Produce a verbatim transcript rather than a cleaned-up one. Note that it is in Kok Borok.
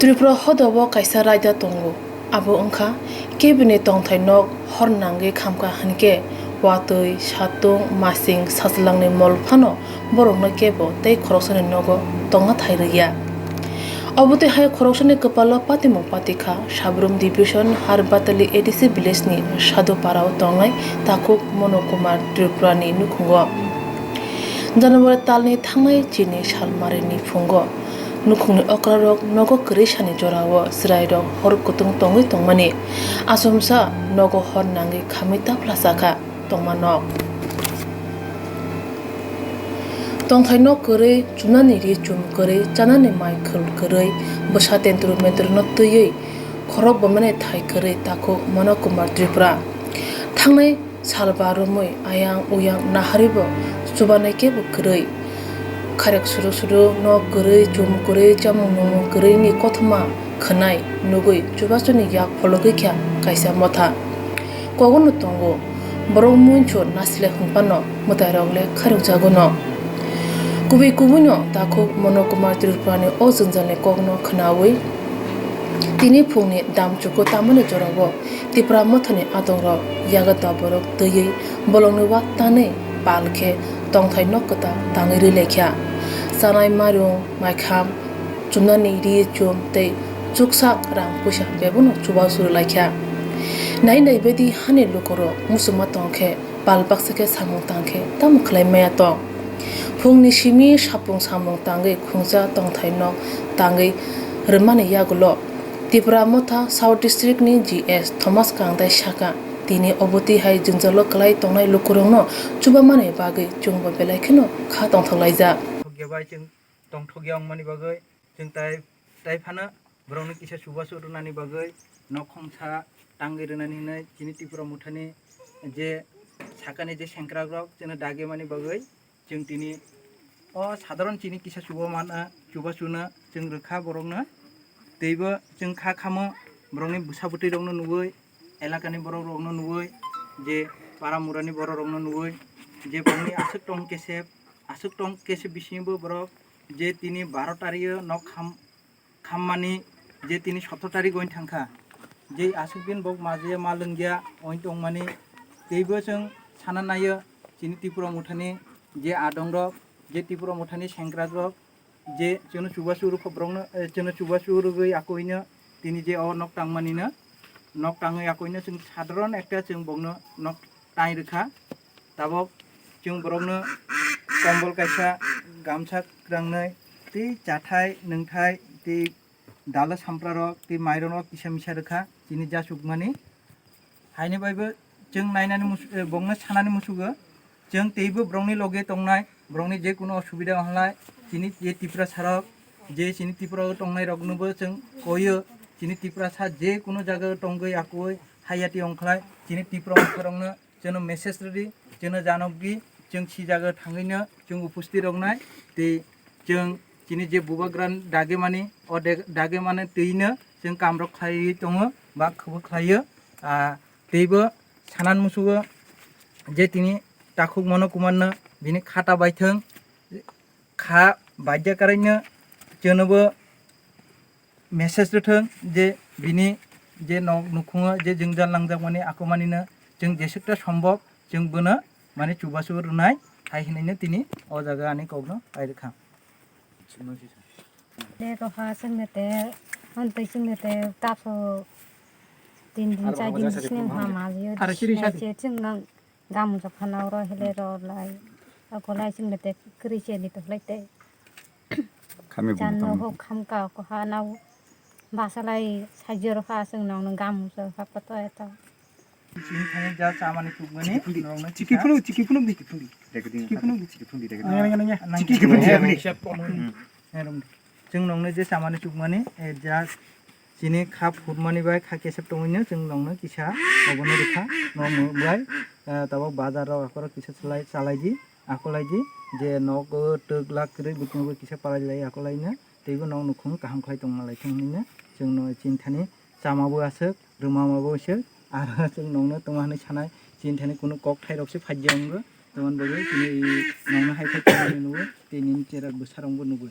Tripura hodao kaisa raida tongo, abo wngkha kebini tongthai nok hor nangwi khamkha hinkhe watwi, satung, masing, sajlangni mol phano borokno kebo tei khoroksani nogo tongna thai rwya. Obo twi hai khoroksani kwpalo patimung patikha Sabrum Division Harbatali A D C village ni Sadhu Parao tongnai takhuk Mono Kumar Tripurani nukhungo. January talni thangnai chini salmarini phungo nukhungni okrarok nogo kwrwi sani jorao chwrairok hor kutung tongwi tongmani. Achomsa nogo hor nangwi khamwi taplasakha tongma nok. Tongthai nok kwrwi, chumnani ri chum kwrwi, chanani mai khul kwrwi, bwsa tentru mentrunu twiwi khorok bomnani thai kwrwi takhuk Mono Kumar Tripura. Thangnai salba romwi ayang uyang naharibo chubanai kebo kwrwi. Kharek suru suru nok kwrwi, chum kwrwi, chamung nungmung kwrwini kothoma khwnai nugwi chubasuni yak phologwi kha kaisa motha. Kogono tongo, borok muichu nasle hwnphano mwtairok le kharokjagono. Kubui kubuino takhuk Mono Kumar Tripurani o jwngjalni kokno khwnawi tini phungni damchuku tamani jorao Tipra mothani adongrok yago da borok twiwi bolongni wak tanwi pal khe tongthai nok kwtal tangwi rwi laikha. Chanai mairung, maikham, chumnani ri chum tei chuksak rang puisa bebono chubachu rwlaikha. Nai nai bedi hani lukurok muchungma tongkhe pal baksa khe samung tangkhe tamo khlai maya tong. Phungni simi sapung samung tangwi khungsa tongthai nok tangwi rwmani yagulo Tipra Motha South District ni G S Thomas Kangdai saka, tini obo twi hai jwngjalo kwlai tongnai lukurokno chubamani bagwi chwngbo belai kheno kha tongthok laijak. Thokya bai chwng tongthokya wngmani bagwi chwng tai, tai phano borokno kisa chubachu rwnani bagwi nok khongsa tangwi rwnani hinwi chini Tipra Mothani je sakani je sengkrakrok chwngno dagimani bagwi chwng tini o sadharon chini kisa chuba mana, chubachuno chwng rwkha borokno. Teibo chwng kha khamo borokni bwsa bwtwirokno nugwi, elakani borokrokno nugwi, je para murani bororokno nugwi, je borokni aswk tong kesep, aswk tong kesep bisingo borok je tini baro tario nok kham, khammani je tini sotor tarik oin thangkha, je aswk din bok majiya ma lwngya oin tongmani. Teibo chwng sana naio chini Tipra Mothani je adongrok, je Tipra Mothani sengkrakrok, je chwngno chubachu rwkha borokno, eh, chwngno chubachu rwgwi akoino tini je o nok tangmanino, nok tangwi akoino chwng sadharon ekta chwng bokno nok tai rwkha. Tabok chwng borokno kombol kaisa, gamsa kwrangnwi, tei chathai, nwngthai, tei dala samprarok, tei mairongrok kisa misa rwkha chini jachukmani. Haini baibo chwng nainani mus-, eh, bokno sanani musugo, chwng teibo borokni loge tongnai, borokni je kunu osubida wnglai, chini je Tiprasarok, je chini Tiprao tongnairoknobo chwng koio, chini Tiprasa je kunu jagao tongwi akoui hayati ongkhlai, chini Tipra motharokno chwngno message rwdi, chwngno janokdi, chwng si jagao thangwino chwng upusthi roknai, tei chwng chini je bubagra dagimani, o de-, dagimani twino chwng kamrok khlaiwi tongo, ba khwbo khlaio. Ah, teibo sanan musugo je tini takhuk Mono Kumarno bini khata baithwng, kha baidya karaino chwngnobo message rwthwng je bini je nok nukhungo je jwngjal nangjakmani akomanino chwng jesukta sombok chwng bono mane chubachu rwnai hai hwnwino tini o jaga ani kokno pai rwkha. Le roha chwngno te, hwn twi chwngno te taso tin din char din sini ma ma liyo. Chwng Gamu jokha na oro hele ro lai. Ako lai chwng bete kwrwi se ni to lai te. Kami bung Chan no tong. Ho kham ka ko ha na basa lai sajor ha chwng nong no gamu so ha ko to eto. Chini thani ja chamani tukmani. Chiki phunu, chiki phunu di. Chiki phunu di. Chiki phunu di. Chiki phunu di. Nang, nang, nang, nang. Chiki phunu di. Hmm. Chwng nongno je chamani chukmani, eh, ja chini kha phurmani bai kha kesep tongwino chwng nongno kisa obono rwkha. Nongno bai, eh, tabok bazar rok akhoro kisa chalai, chalaidi, akholaidi, je nogo twk lak kwrwi buchungo kisa palai lai akholaino teibo nok nukhung kaham khlai tongma lai thung hwnwi chwngno chini thani chama bo aswk, rwma ma bo aswk, aro chwng nongno tongma hwnwi sanai chini thani kunu kok thai rok se phai ya wngwi tongmani bagwi chini nongno hai phai tongmani nugwi tei nini cherak bwsarok bo nugwi.